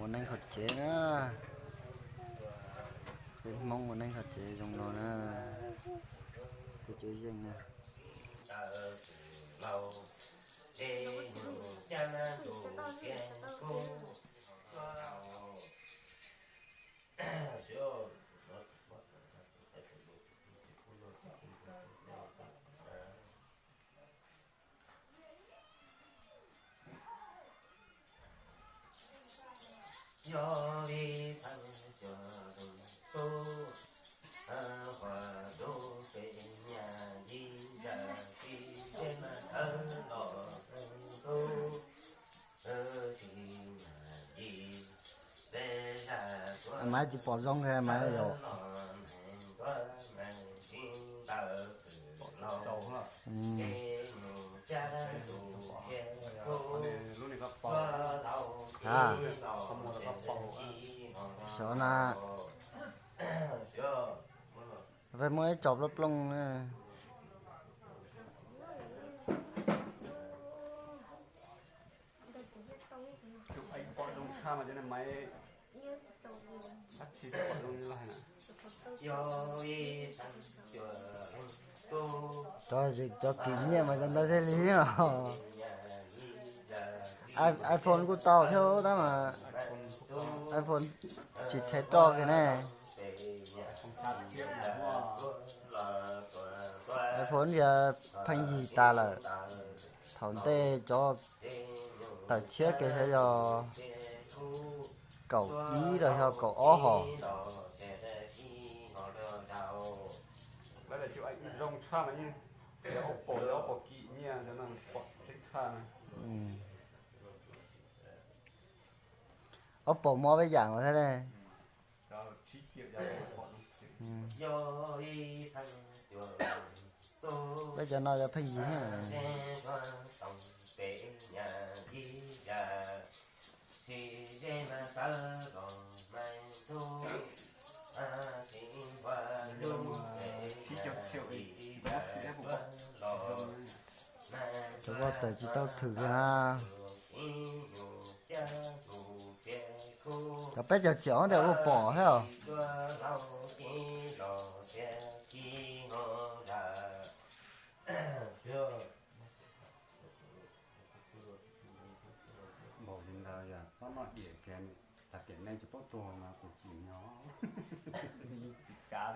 Ua neej qhov tsev na, peb Hmoob ua neej qhov tsev zoo no na, peb cov yeej na. Maiv tsis pom zoo li maiv yom. Xyov na, peb muaj ib co plooj plooj. Cov kis nyiaj mas cov ntawd thiaj li os. iPhone kuj tau thiab tab mas iPhone tsis tshais roj kiag ne. iPhone yog pheej yig tas lawm. Thaum ntej cov tawm tshiab kiag xyov yog kaum ib los yog kaum ob hos. Ob pom mob peb yam thiab ne. Peb cov no yog pheej yig thiab. Cov vaj tawm tsis tau thwm kiag na. Cov peb caug tsiaum ntawd ua pom thiab os. Npaum li ntawd yog txhob noj diam kiag, tag tiam neej tsis paub tuag mas kuv tsis nyob. Kav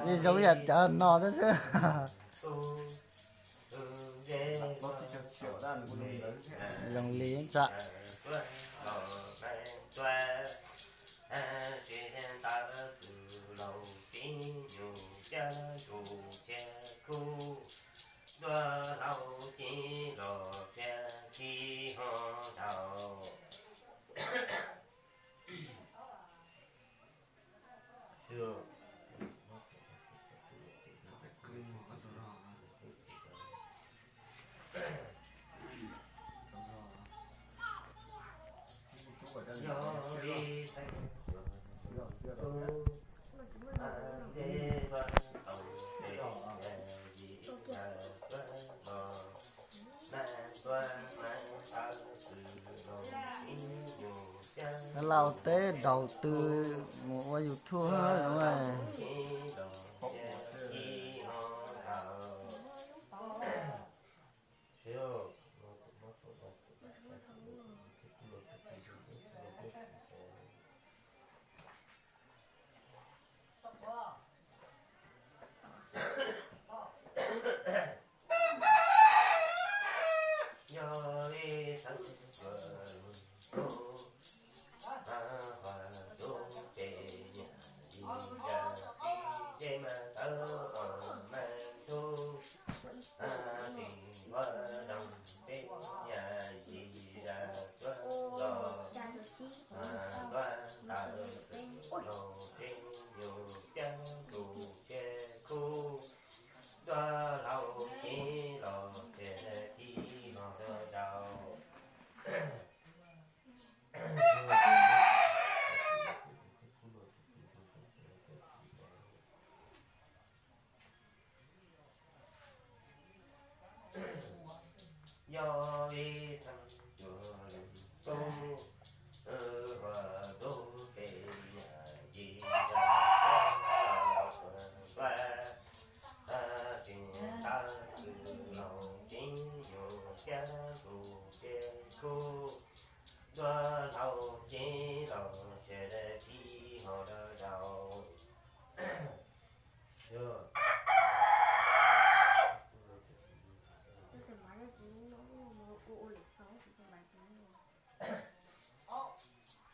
ne, zoo yam cov no tab xwb. Zoo li ntsa. Lauj, teb daus tw mus ua YouTube zoo. Tus hlua tus pem nyaj yim zaj, tus hlua tus pem tab kwv laus ceeb nyuj thiab tus pem khub, hlua laus ceeb laus thiab kib hau dawb dau.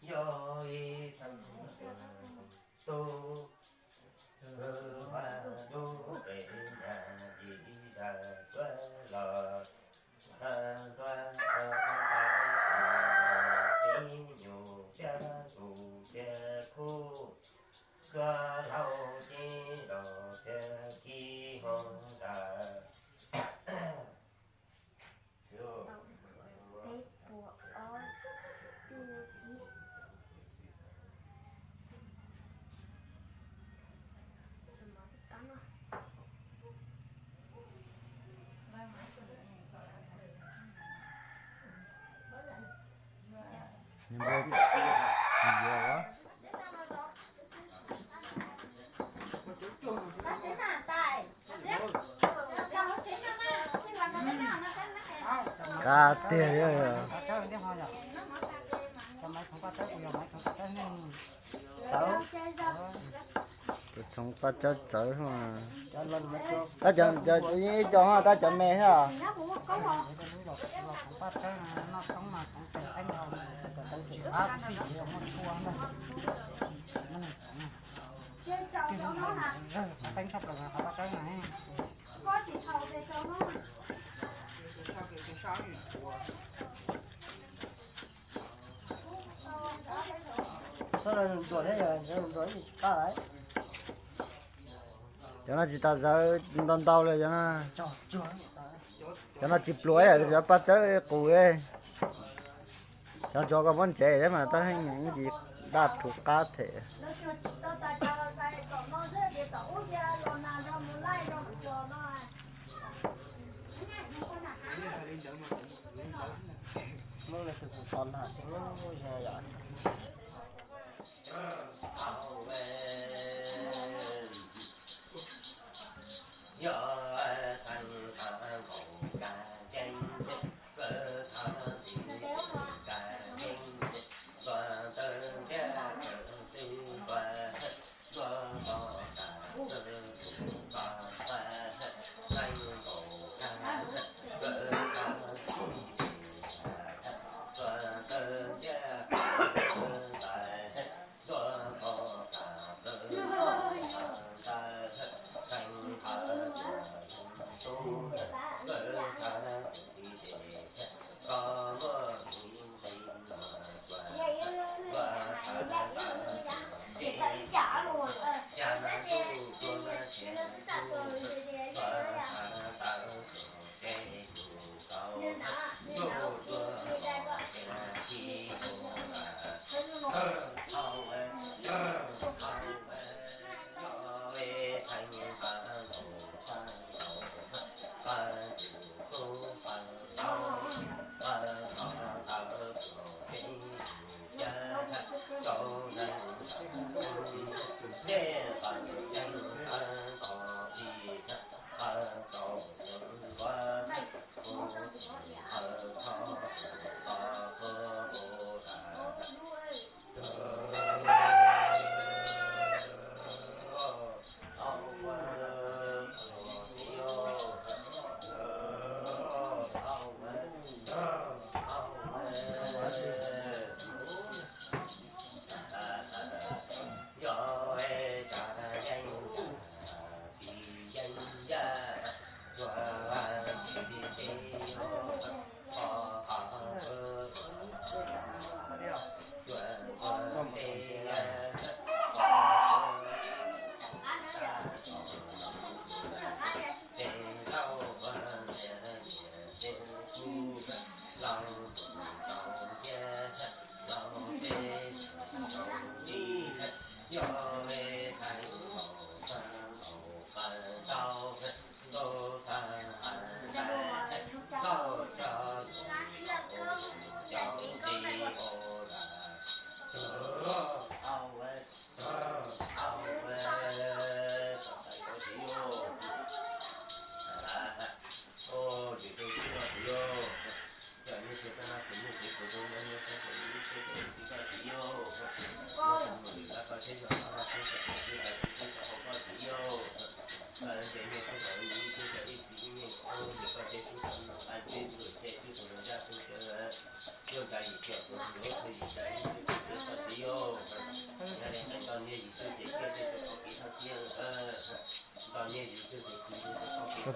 Yog ib tug tub, tus hlua tus pem nyaj yim zaj tuaj los, hlua tus pem nyaj yim zaj tuaj los, ceeb nyuj thiab tus pem khub, hlua laus ceeb laus thiab kib hau dawb. Peb puas ob cuj tsib. Qab tiag. Tus txhoov paj tsawb txawv. Tab cov, ib co tab cov me thiab. Cov no tsis tas zawv ntau ntau li cov no. Cov no tsis pluav, cov paj tsawb qus. Cov ntsuav koj muab ntsev thiab mas tab heej ntsis daj rhuv qab them.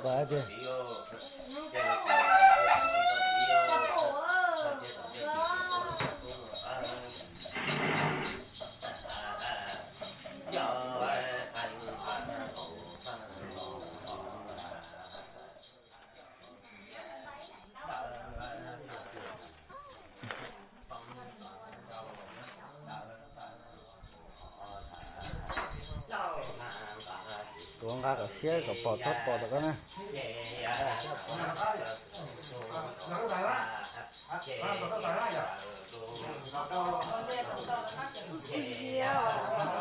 Pas tiag. Tuav nqa kom siab kom pom txhob pom tom qab na.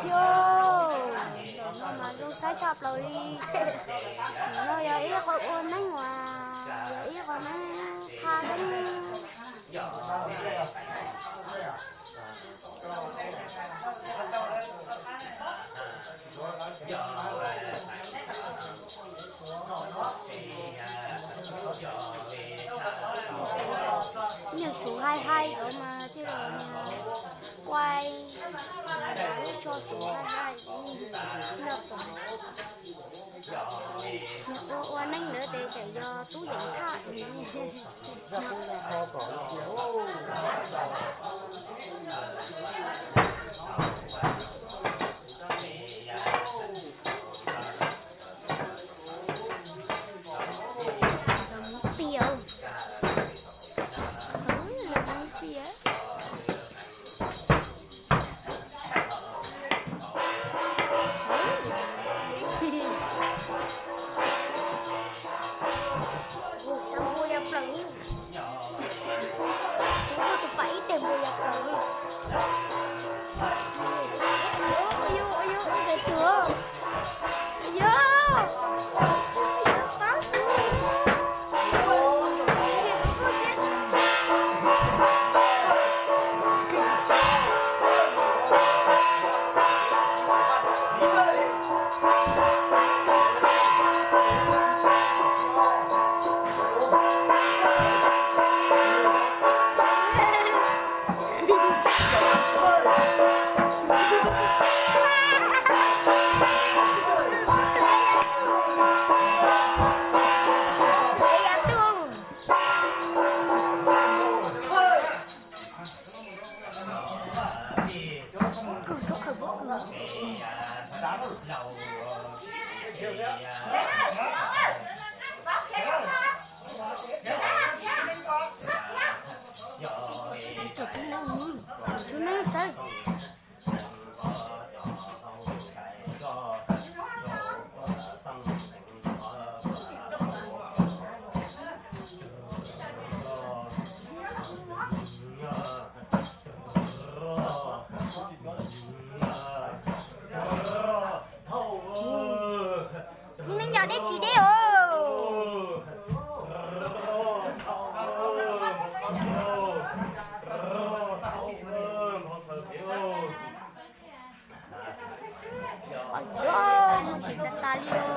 Yog, no mas zoo saib tshaj plaws li. No yog ib qho ua neeb uas yog ib qho neeb qha deeb. Nyuag suv hais hais ntawd mas thiaj li quaj, lub tsho suv hais hais nyob tom. Ua ua neeb ntawd ces tseem yog tub yeem thaj. Mus tiag, mus tiag. Ua xyaw npua yog plaws, ua tus pam ib teg npua yog plaws. Yus, yus, yus, yus, yus, yus, Pob kws, tsob khaws pob kws. Tsum neeb xwb. Tus neeg yog deb tsis deb os. Ua, muaj ceem tas tas li os.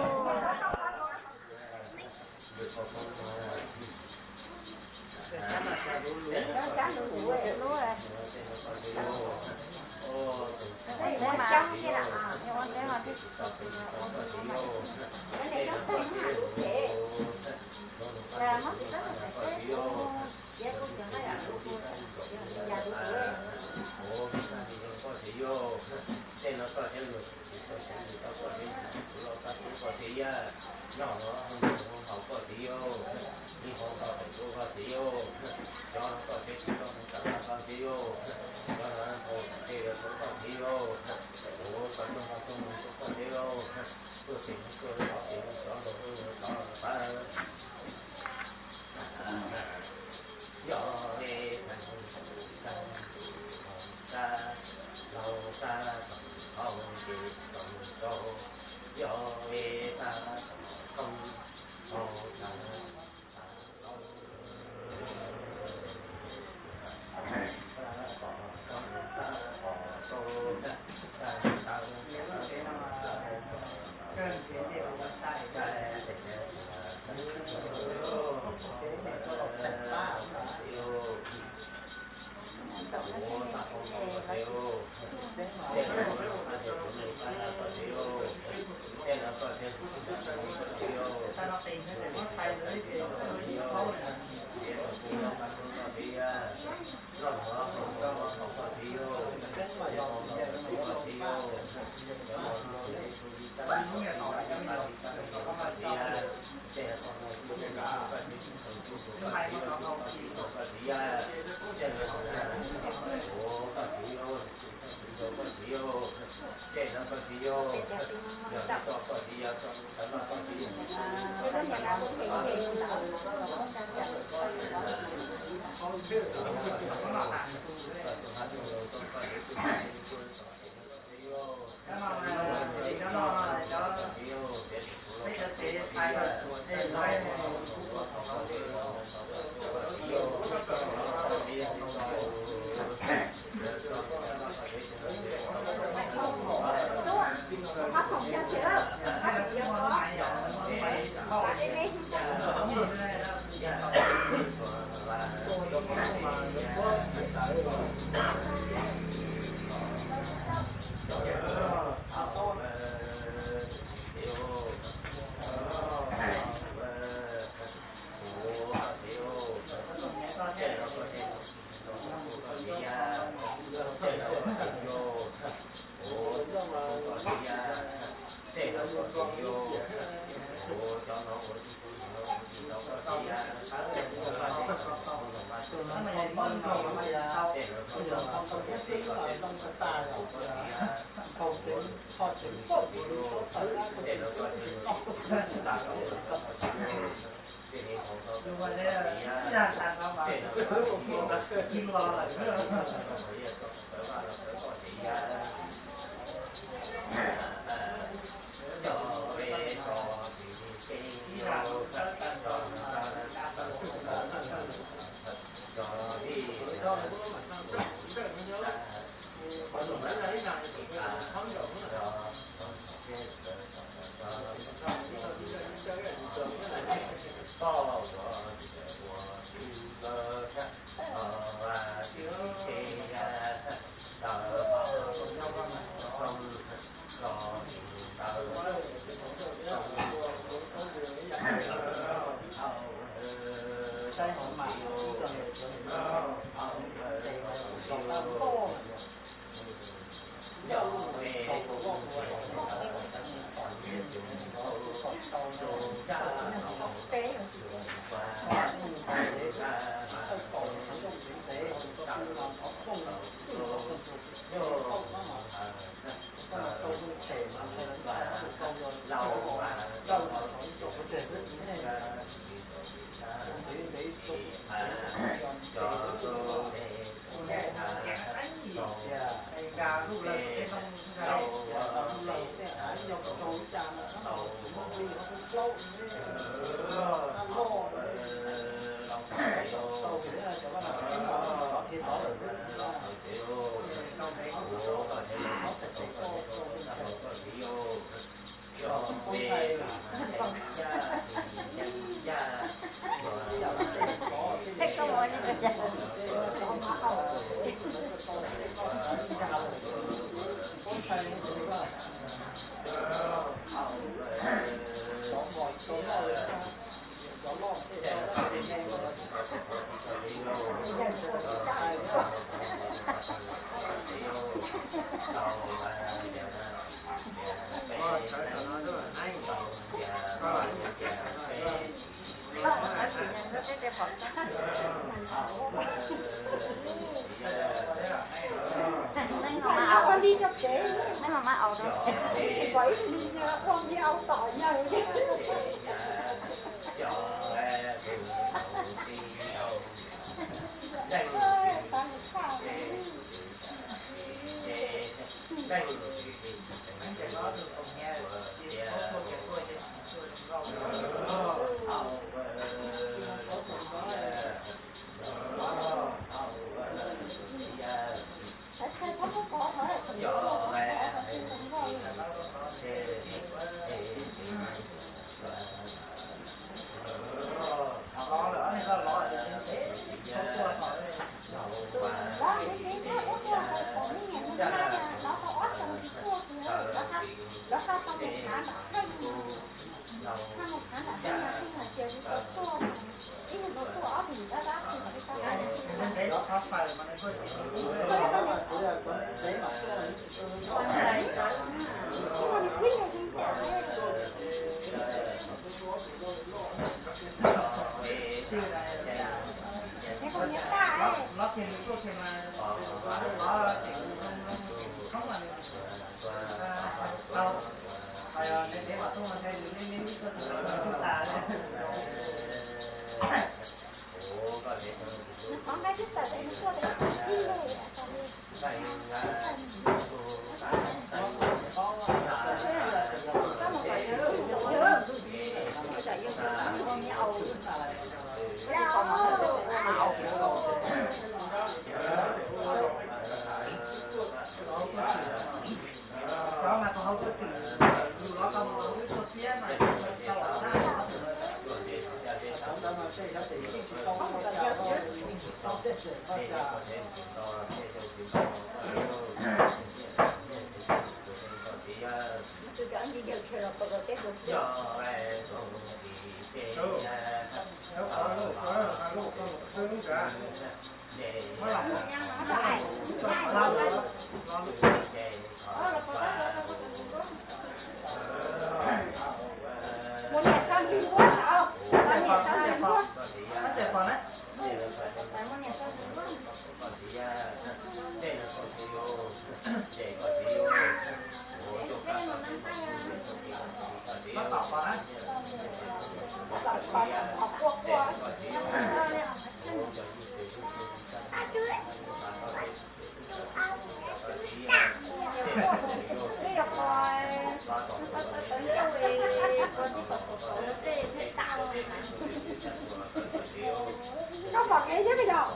Koj pom kev thiab koj yog?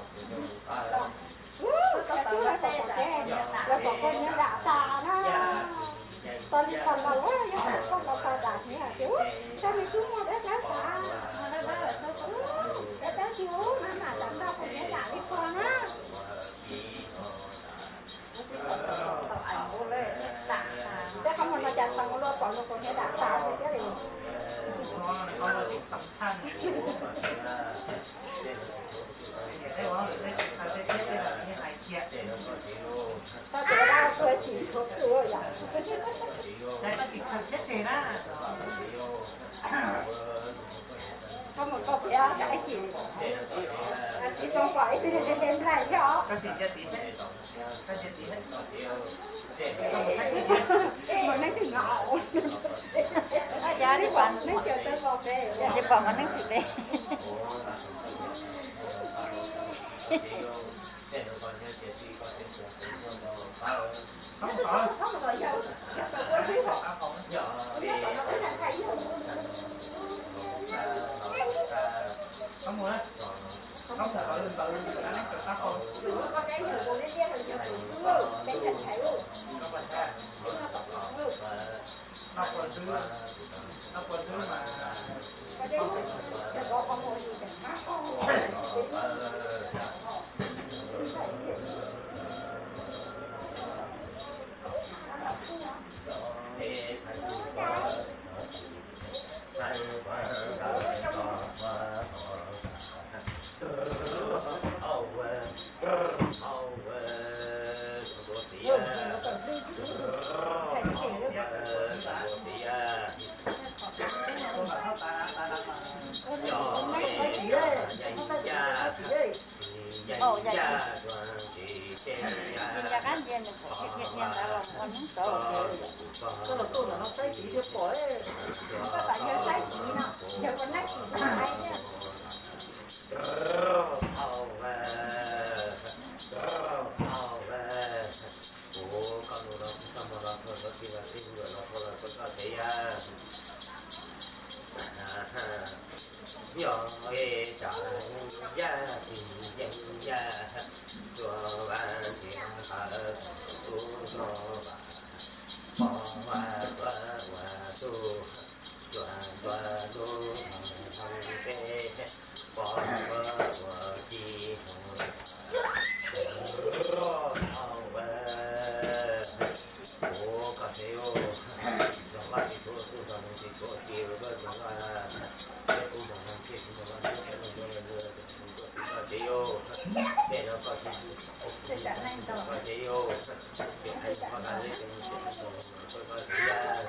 Ub, cov tub lawv pom pom kev, lawv pom kev nws dam tas na. Tos li tos laus yog koj tos tos dam hniav hais tias ub, koj me tub muaj dab dab tas. Ub, dab dab tsi ub, mam mam dam tau kuv hniav dam li ko na. Tej qhov muag no cas tau luaj pom luag kuv hniav dam tas li thiab li. Tau tias dab tuag tsis tshuav kuv yom. Koj mus koj piav ib chim, tsis tau pom ib tug dej dej nplaig thiab os. Mus neeb twg no, mus neeb twg pom peb, tsis pom mus neeb twg peb. Yog ib tsam yaj tsis yeej yaj, tsuas vas tsis nqaws, tub nrog vas, pom vas tuav ua tub, tsuas ntuav lub hau peb, pom ua ua Tej no koj tsis, koj tsis yuav, ces koj tas li, koj tsis yuav,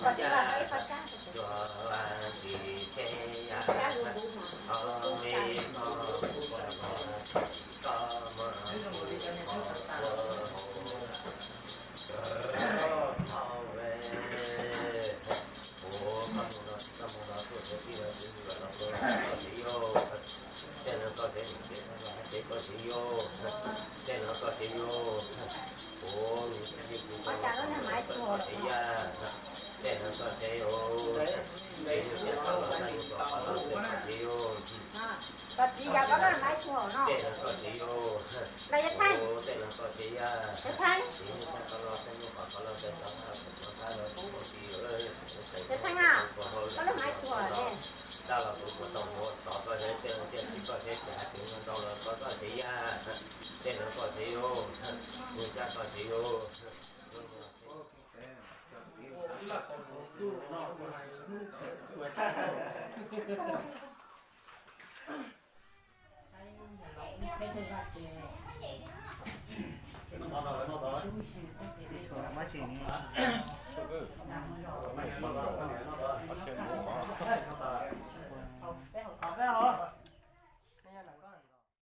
Koj tsis los ib qho tsab, tsab lus ntuv mas, tsab lus ntuv mas. Ua cas lub niag maiv tsuag, koj txiv yog koj lub niag maiv tsuag no. Los yog Theej, yog Theej, yog Theej a, koj lub maiv tsuag ne.